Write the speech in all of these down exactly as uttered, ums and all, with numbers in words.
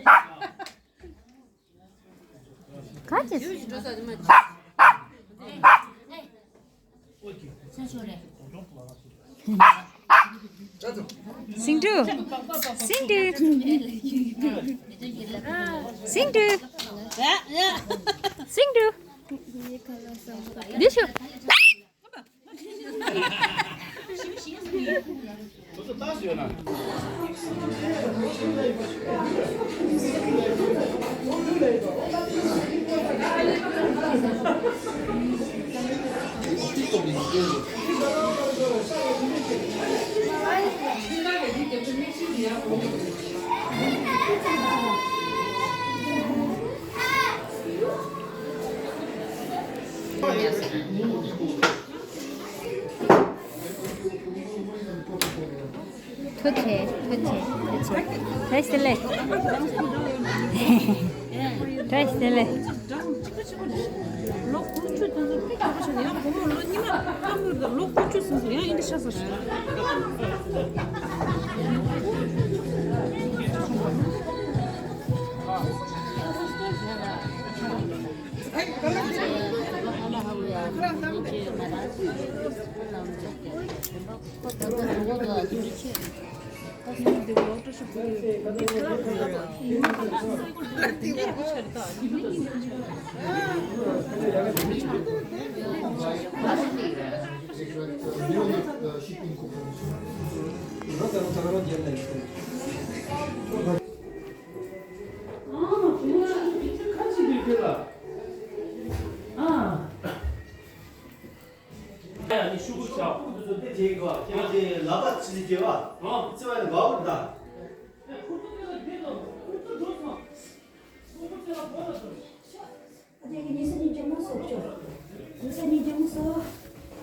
ག་ཅི། སིང་ཏུ། སིང་ཏུ། སིང་ཏུ། སིང་ཏུ། འདི་ཤོ། ཐུགས་རྗེ་ཆེ། ཐུགས་རྗེ་ཆེ། ཐུགས་རྗེ་ཆེ། བཀྲ་ཤིས་བདེ་ལེགས། བཀྲ་ཤིས་བདེ་ལེགས། ལོ་དགུ་བཅུ་དེ་ཚོ་དཔེ་ཁག་པོ་ཆགས་ནས། ཡང་བུ་མོ་ལོ་ཉི་མ་ལྔ་བཅུ་དང་ལོ་དགུ་བཅུ་ཟིན་སོང་། ཡང་འདི་འདྲ་ཆགས་སོང་། ཡ་ནི་ཤུ་གུ་ཆ། ཁུག་ཏུ་ཚོ་དེ་བྱེད་གོ། ཁྱེད་ཀྱི་ལག་པ་ཕྱི་ལ་བྱེད་བ། ཨོ། ཚེ་བ་ནི་འབའ་བོར་ད། ཨ་ཅེ་གི་ཉི་ས་ཉི་ཇོ་མོ་སོ་ཅོ། ཉི་ས་ཉི་ཇོ་མོ་སོ།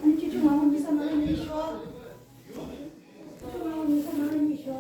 ཨ་ནི་ཅོ་ཅོ་མ་མོ་ཉི་ས་ན་ལ་ཉི་ཤོ། ཅོ་ཅོ་མ་མོ་ཉི་ས་ན་ལ་ཉི་ཤོ།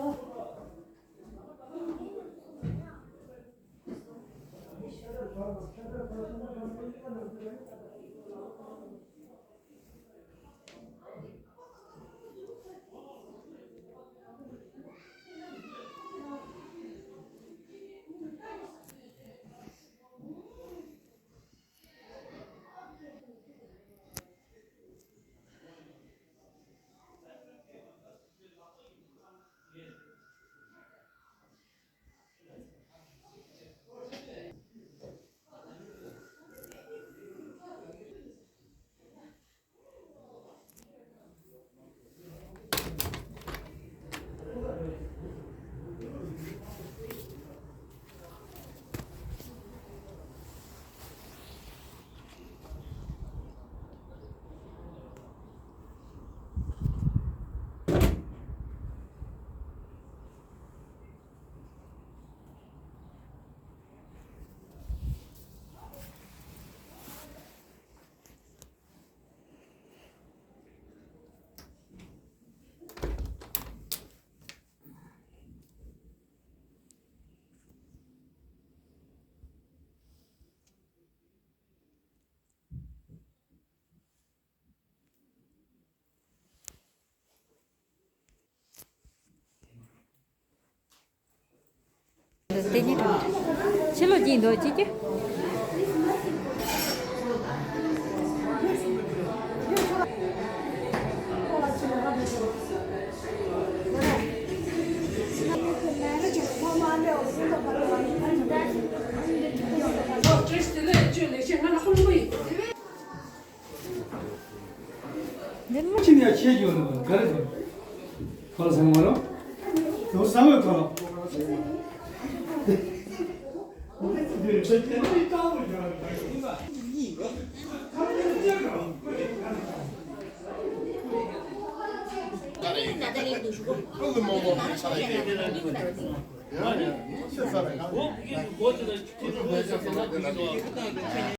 ཕྱི་ལོགས་ཀྱི་འདུག་ཅི་ཀྱི། ཁྱིམ་ཡ་ཆེ་རྒྱུ་ནི་ག་རེ་རེད། ཁོ་ལ་ཟང་མ་རོ། དུ་ཟང་བའི་ཁོ།